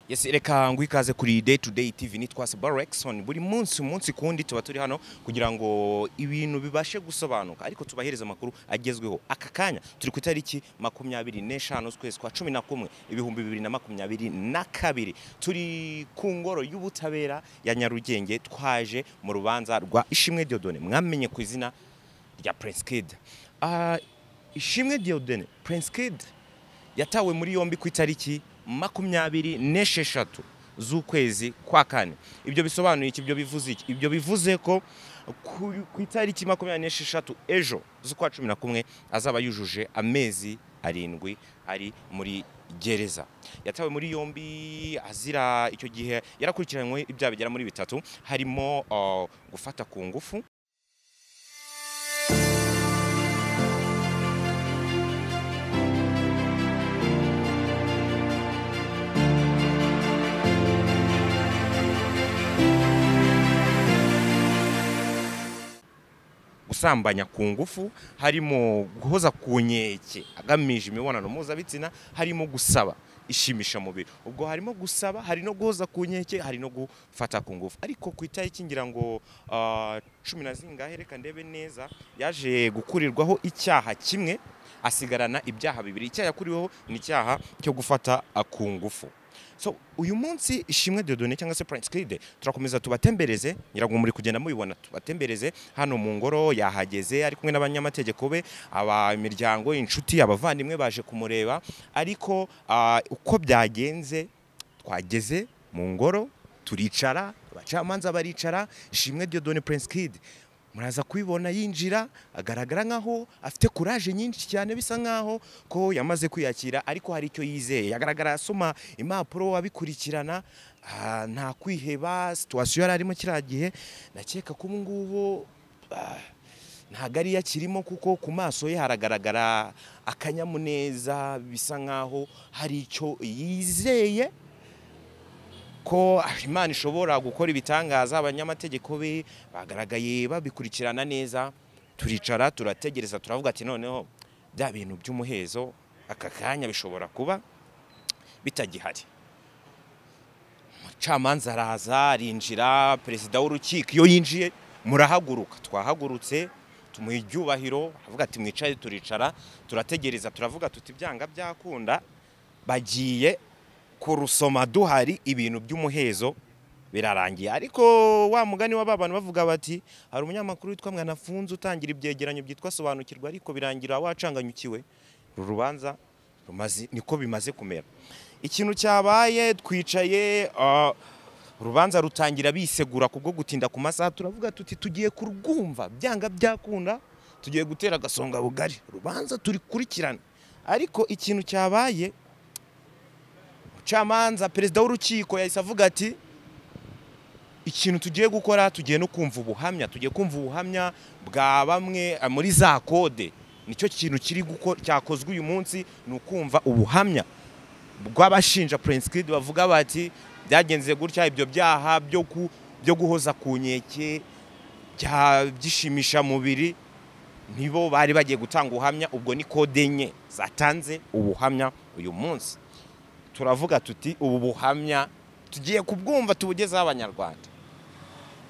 Yes, reka ngo ikaze kuri Day to Day TV, nitwa Barexon. Buri munsi umunsi kundi tuba turi hano kugira ngo ibintu bibashe gusobanuka, ariko tubahereza amakuru agezweho. Aka kanya turi ku itariki 25 z'ukwezi kwa 11 2022, turi ku ngoro y'ubutabera ya Nyarugenge, twaje mu rubanza rwa Ishimwe Dieudonné mwamenye ku izina rya Prince Kid. Ishimwe Dieudonné Prince Kid yatawe muri yombi ku itariki 26 z'ukwezi kwa kane. Ibyo bisobanuye iki? Ibyo bivuze iki? Ibyo bivuze ko ku itariki 26 ejo z'ukwa 11 azaba yujuje amezi 7 ari muri gereza. Yatawe muri yombi azira icyo gihe yarakurikiranywe ibyaha bigera muri 3, harimo gufata ku ngufu, gusambanya ku ngufu, harimo guhoza ku nkeke agamije imibonano mpuzabitsina, harimo gusaba ishimisha mubiri. Ubwo harimo gusaba, hari no guhoza ku nkeke, hari no gufata ku ngufu. Ariko ku itariki ngira ngo 10 na zingahe, reka ndebe neza, yaje gukurirwaho icyaha kimwe asigarana ibyaha 2. Icyaha yakuriweho ni icyaha cyo gufata ku ngufu. So uyu munsi Ishimwe Dieudonné cyangwa se Prince Kid turakomeza tubatembereze, ngira ngo muri kugenda mubibona, tubatembereze hano mu ngoro. Yahageze ari kumwe n'abanyamategeko be, aba imiryango, inshuti, abavandimwe baje kumureba. Ariko uko byagenze, twageze mu ngoro turicara, abacamanza baricara, Ishimwe Dieudonné Prince Kid muraza kubibona yinjira, agaragara nkaho afite courage nyinshi cyane, bisa nkaho ko yamaze kwiyakira, ariko hari icyo yizeye. Yagaragara asoma impapuro abikurikirana, nta kwiheba. Situation yari arimo kiriya gihe, nakeka ko ubu ngubu ntago ari yakirimo, kuko ku maso ye haragaragara akanyamuneza, bisa nkaho hari icyo yizeye ko Imana ishobora gukora ibitangaza. Abanyamategeko be bagaragaye babikurikirana neza. Turicara turategereza, turavuga ati noneho bya bintu by'umuhezo aka kanya bishobora kuba bitagihari. Umucamanza araza arinjira, perezida w'urukiko iyo yinjiye murahaguruka. Twahagurutse tumuha icyubahiro, avuga ati mwicare. Turicara turategereza, turavuga tuti byanga byakunda bagiye kurusoma duhari, ibintu by'umuhezo birarangiye. Ariko wa mugani w'abantu bavuga bati hari umunyamakuru witwa Mwanafunzi utangira ibyegeranyo byitwa sobanukirwa, ariko birangira wacanganyukiwe. Uru rubanza rumaze niko bimaze kumera. Ikintu cyabaye, twicaye, urubanza rutangira bisegura kubwo gutinda ku masaha. Turavuga tuti tugiye kurwumva byanga byakunda, tugiye gutera agasonga bugari, urubanza turikurikirana. Ariko ikintu cyabaye, umucamanza perezida w'urukiko yahise avuga ati ikintu tugiye gukora, tugiye no kumva ubuhamya, tugiye kumva ubuhamya bwa bamwe muri za kode. Nicyo kintu kiri cyakozwe uyu munsi, ni ukumva ubuhamya bw'abashinja Prince Kid bavuga bati byagenze gutya, ibyo byaha byo guhoza ku nkeke byishimisha mubiri, nibo bari bagiye gutanga ubuhamya. Ubwo ni kode 4 zatanze ubuhamya uyu munsi. Turavuga tuti ubu buhamya tugiye kubwumva tubugezeho Abanyarwanda.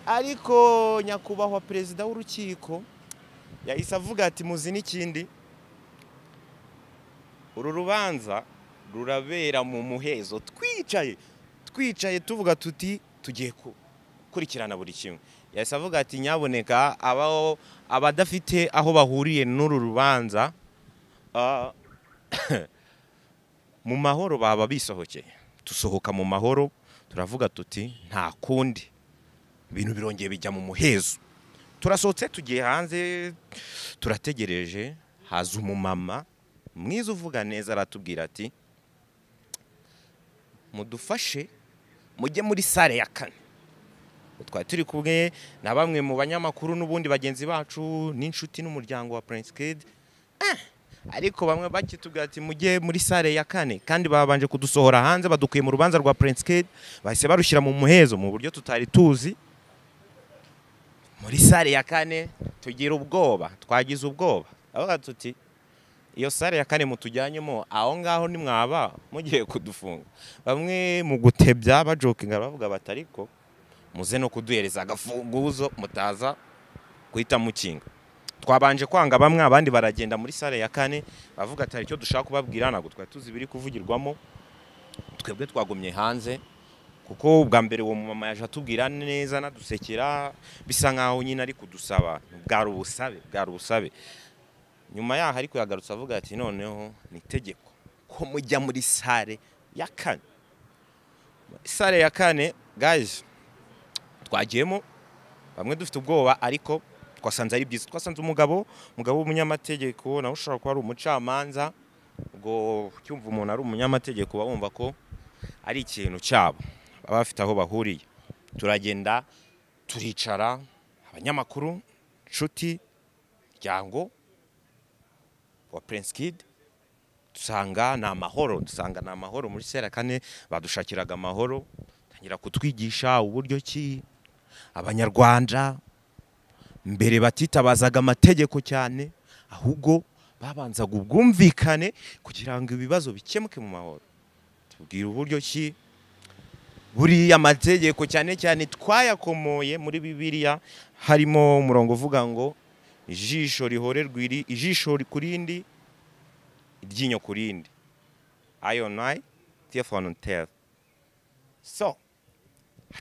Ariko nyakubahwa perezida w'urukiko yahise avuga ati muzi n'ikindi, uru rubanza rurabera mu muhezo. Twicaye tuvuga tuti tugiye gukurikirana buri kimwe. Yahise avuga ati nyaboneka abadafite aho bahuriye n'uru rubanza mu mahoro baba bisohokeye. Tusohoka mu mahoro, turavuga tuti nta kundi, ibintu birongeye bijya mu muhezo. Turasohotse tugiye hanze, turategereje, haza umumama mwiza uvuga neza, aratubwira ati mudufashe mujye muri sale ya 4. Twari turi kumwe na bamwe mu banyamakuru n'ubundi bagenzi bacu n'inshuti n'umuryango wa Prince Kid. Ariko bamwe bakitubwira ati mujye muri sale ya 4, kandi babanje kudusohora hanze, badukuye mu rubanza rwa Prince Kid, bahise barushyira mu muhezo mu buryo tutari tuzi. Muri sale ya 4 tugira ubwoba, twagize ubwoba, avuga tuti Iyo salle ya kane mutujyanyemo, aho ngaho nimwaba mugiye kudufunga. Bamwe mu gutebya bajokinga bavuga bati ariko muze no kuduhereza agafunguzo mutaza guhita mukinga. Twabanje kwanga bamwe, abandi baragenda muri salle ya kane bavuga ati hari icyo dushaka kubabwira, ntabwo twari tuzi ibiri kuvugirwamo, twebwe twagumye hanze. Kuko ubwa mbere uwo mumama yaje atubwira neza nadusekera, bisa nkaho nyine ari kudusaba, bwari ubusabe. Nyuma yaho ariko yagarutse avuga ati noneho ni itegeko ko mujya muri salle ya kane. Salle ya kane guys, twagiyemo bamwe dufite ubwoba, ariko twasanze ari byiza. Twasanze umugabo w'umunyamategeko, nawe ushobora kuba ari umucamanza. Ubwo cyumva umuntu ari umunyamategeko bumva ko ari ikintu cyabo, baba bafite aho bahuriye. Turagenda turicara, abanyamakuru, inshuti, ryango wa Prince Kid, dusanga ni amahoro, muri salle ya kane badushakiraga amahoro, tangira kutwigisha uburyo ki Abanyarwanda mbere batitabazaga amategeko cyane, ahubwo babanzaga ubwumvikane kugira ngo ibibazo bikemuke mu mahoro. Tubwira uburyo ki buriya amategeko cyane cyane twayakomoye muri Bibiliya, harimo umurongo uvuga ngo ijisho rihorerwa iri, ijisho kurindi, iryinyo kurindi, eye on eye, teeth on teeth. So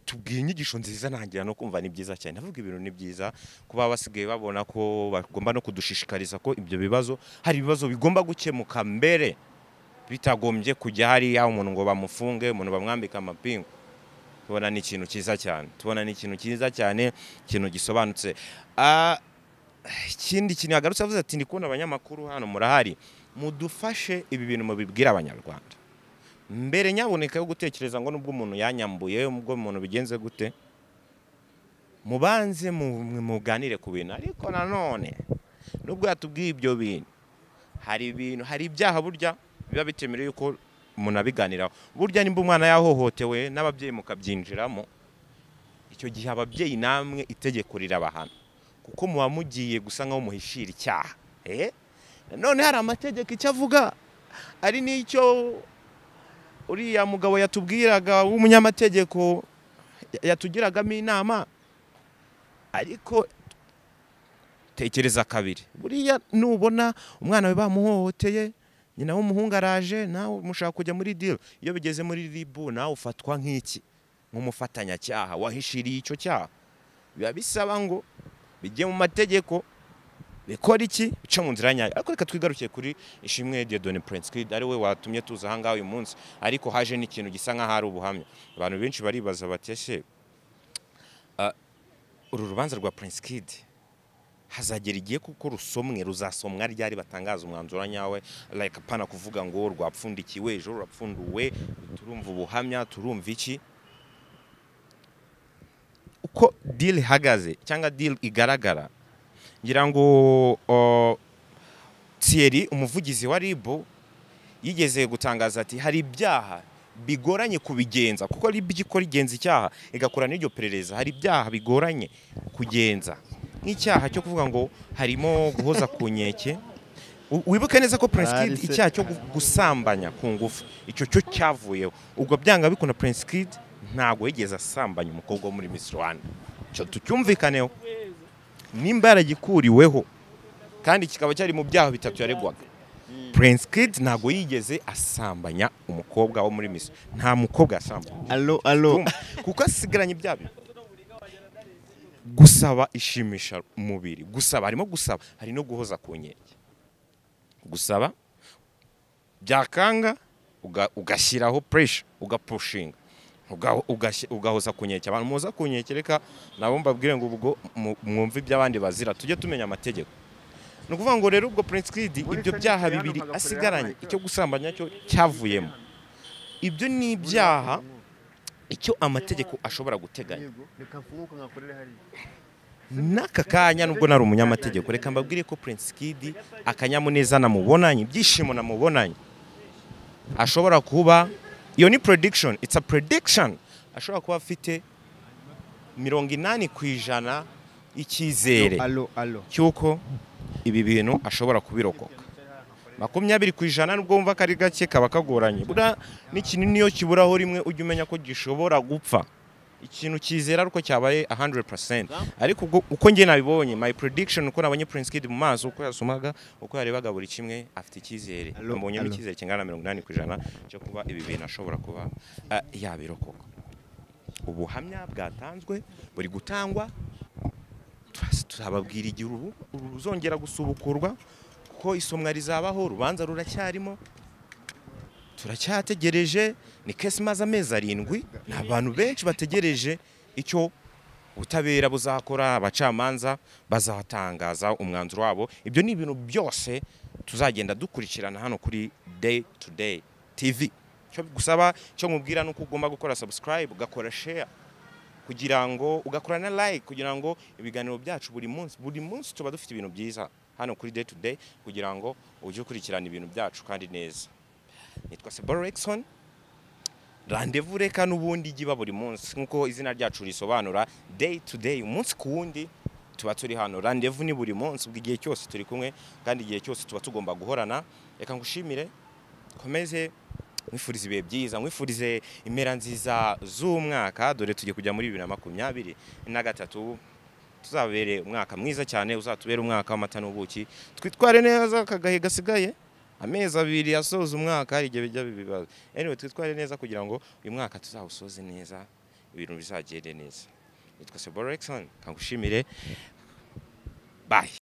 tubwiye inyigisho nziza, ntangira no kumva ni byiza cyane. Ndavuga ibintu ni byiza kuba basigaye babona ko bagomba no kudushishikariza ko ibyo bibazo, hari ibibazo bigomba gukemuka mbere bitagombye kujya hariya umuntu ngo bamufunge, umuntu bamwambika amapingu. Tubona ni ikintu cyiza cyane, ikintu gisobanutse. Ikindi kintu yagarutse avuze ati ndi kubona abanyamakuru hano murahari, mudufashe ibi bintu mubibwira Abanyarwanda mbere nyaboneka yo gutekereza ngo nubwo umuntu yanyambuye, ubwo umuntu bigenze gute, mubanze muganire ku bintu. Ariko nanone nubwo yatubwiye ibyo bintu, hari ibyaha burya biba bitemerewe yuko umuntu abiganiraho. Burya nimba umwana yahohotewe n'ababyeyi mukabyinjiramo, icyo gihe ababyeyi namwe itegeko rirabahana, kuko muba mugiye gusa nkaho muhishira icyaha. None hari amategeko icyo avuga, ari n'icyo uriya mugabo yatubwiraga w'umunyamategeko yatugiragamo inama. Ariko tekereza kabiri, buriya nubona umwana we bamuhohoteye, nyina w'umuhungu araje, nawe mushaka kujya muri deal, iyo bigeze muri ribu nawe ufatwa nk'iki, nk'umufatanyacyaha wahishiriye icyo cyaha. Biba bisaba ngo bijye mu mategeko, bikora iki, bica mu nzira nyayo. Ariko reka twigarukiye kuri Ishimwe Dieudonné Prince Kid, ari we watumye tuza aha ngaha uyu munsi. Ariko haje n'ikintu gisa nkaho ari ubuhamya. Abantu benshi baribaza bati ese uru rubanza rwa Prince Kid hazagera igihe kuko rusomwe, ruzasomwa ryari batangaza umwanzuro nyawe, like apana kuvuga ngo rwapfundikiwe ejo rurapfunduwe, turumva ubuhamya, turumva iki. Uko deal ihagaze cyangwa deal igaragara, ngira ngo Thierry umuvugizi wa RIB yigeze gutangaza ati hari ibyaha bigoranye kubigenza, kuko RIB ikora igenza icyaha igakora n'iryo perereza. Hari ibyaha bigoranye kugenza, nk'icyaha cyo kuvuga ngo harimo guhoza ku nkeke. Wibuke neza ko Prince Kid icyaha cyo gusambanya ku ngufu icyo cyo cyavuyeho. Ubwo byanga bikunda Prince Kid ntabwo yigeze asambanya umukobwa wo muri Miss Rwanda, cyo tucyumvikaneho. Nimba yaragikuriweho kandi kikaba cyari mu byaha bitatu yaregwaga, Prince Kid ntabwo yigeze asambanya umukobwa wo muri Miss, nta mukobwa yasambanya. Allo allo, kuko asigaranye ibyaha gusaba ishimisha umubiri, gusaba harimo gusaba, hari no guhoza ku nkeke. Gusaba byakanga ugashyiraho pressure, ugapushinga, ugahoza ku nkeke. Abantu muza ku nkeke, reka nabo mbabwire ngo ubwo mwumve iby'abandi bazira, tujye tumenya amategeko. Ni ukuvuga ngo rero ubwo Prince Kid ibyo byaha bibiri asigaranye, icyo gusambanya cyo cyavuyemo, ibyo ni ibyaha icyo amategeko ashobora guteganya. N'aka kanya nubwo nari umunyamategeko, reka mbabwire ko Prince Kid akanyamuneza namubonanye, ibyishimo namubonanye, ashobora kuba, iyo ni prediction, it's a prediction, ashobora kuba afite 80% icyizere cy'uko ibi bintu ashobora kubirokoka. 20% nubwo wumva kari gake kaba kagoranye. Buriya n'ikintu niyo kiburaho rimwe ujya umenya ko gishobora gupfa. Ikintu cyizera ariko cyabaye 100%. Ariko uko njye nabibonye, my prediction, uko nabonye Prince Kid mu maso, uko yasomaga, uko yarebaga buri kimwe, afite icyizere. Allo, Mbonyemo allo. icyizere kingana na 80% cyo kuba ibi bintu ashobora kuba yabirokoka. Ubuhamya bwatanzwe buri gutangwa, tuzababwira igihe ubu ruzongera gusubukurwa, kuko isomwa rizabaho, urubanza ruracyarimo, turacyategereje. Ni case imaze amezi 7, ni abantu benshi bategereje icyo ubutabera buzakora, abacamanza bazatangaza umwanzuro wabo. Ibyo ni ibintu byose tuzagenda dukurikirana hano kuri Day to Day TV. Icyo gusaba, cyo nkubwira, nuko ugomba gukora subscribe, ugakora share, kugira ngo ugakora na like, kugira ngo ibiganiro byacu buri munsi, buri munsi tuba dufite ibintu byiza hano kuri Day to Day, kugira ngo ujye ukurikirana ibintu byacu kandi neza. Nitwa Seboro Rexon. Rendezvous reka n'ubundi ijya iba buri munsi nk'uko izina ryacu risobanura, day to day, umunsi ku wundi tuba turi hano. Rendezvous ni buri munsi, ubwo igihe cyose turi kumwe kandi igihe cyose tuba tugomba guhorana. Reka ngushimire, komeze nkwifurize ibihe byiza, nkwifurize impera nziza z'umwaka. Dore tugiye kujya muri 2023, tuzabere umwaka mwiza cyane, uzatubere umwaka w'amata n'ubuki. Twitware neza aka gahe gasigaye, amezi 2 asoza umwaka, hari igihe bijya bibazo. Anyway, twitware neza kugira ngo uyu mwaka tuzawusoze neza, ibintu bizagende neza. Nitwa Seboro Rexon, kangushimire, bye.